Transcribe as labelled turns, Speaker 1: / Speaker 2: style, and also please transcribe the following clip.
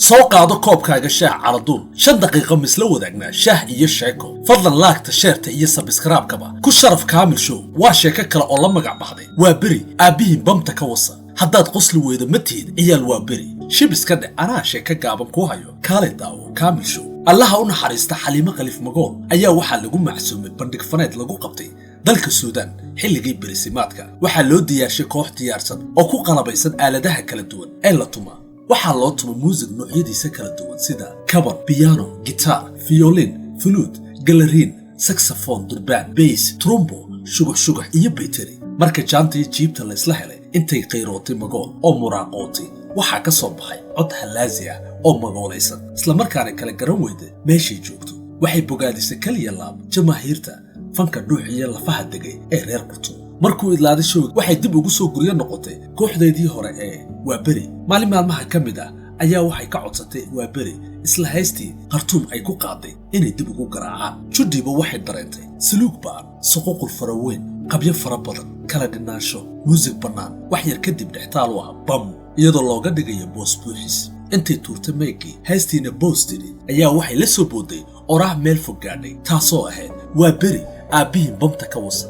Speaker 1: Soo qaado koobkaaga shaah caladuul, 5 daqiiqo misla wadaagnaa shaah iyo sheeko. Fadlan like-ta, share-ta iyo subscribe-kaba ku sharaf Kaamil Show. Waa sheeko kale oo la magac baxday "Waa Beri Aabbihiin Bamta Ka Wasa". Haddaad qosli weydo, ma tihid ciyaal waa beri. Shib iska dhe, anaa sheeko gaaban kuu hayo. Kaalay daawo Kaamil Show. Allaha u naxariista Xaliimo Khaliif Magool ayaa waxaa lagu macsuumay bandhig faneed lagu qabtay dalka Suudaan xilligii berisimaadka. Waxaa loo diyaarshay koox diyaarsan oo ku qalabaysan aaladaha kala duwan ee la tuma. Waxaa loo tuma muusig noocyadiisa kala duwan sida kaban, biyano, gitaar, violin, flute, galariin, saxophone, durbaan, bass, trombo, shugux shugux iyo bayteri. Marka jaanta iyo jiibta laysla helay, intay qayrootay Magool oo muraaqootay, waxaa ka soo baxay cod hallaazi ah oo magoolaysan, islamarkaana kala garan weyda meeshay joogto. Waxay bogaadisay kaliya laab jamaahiirta fanka dhuux iyo lafaha degay ee reer Qurtuum. Markuu idlaaday showg, waxay dib ugu soo guryo noqotay kooxdeedii hore ee Waaberi. Maalin maalmaha ka mid ah ayaa waxay ka codsatay Waaberi isla haystii Khartuum ay ku qaaday inay dib ugu garaacaan. Judhiiba waxay dareentay saluug ba'an, suququl faraweyn, qabyo fara badan, kala dhinaansho, muusig bannaan. Wax yar kadib dhextaal u ah bam, iyadoo looga dhigayo boos buuxis. Intay tuurtay meygii, haystiina boos tidhi, ayaa waxay la soo booday oraah meel fog gaadhay, taasoo ahayd: "Waa beri aabbihiin bamta ka wasa."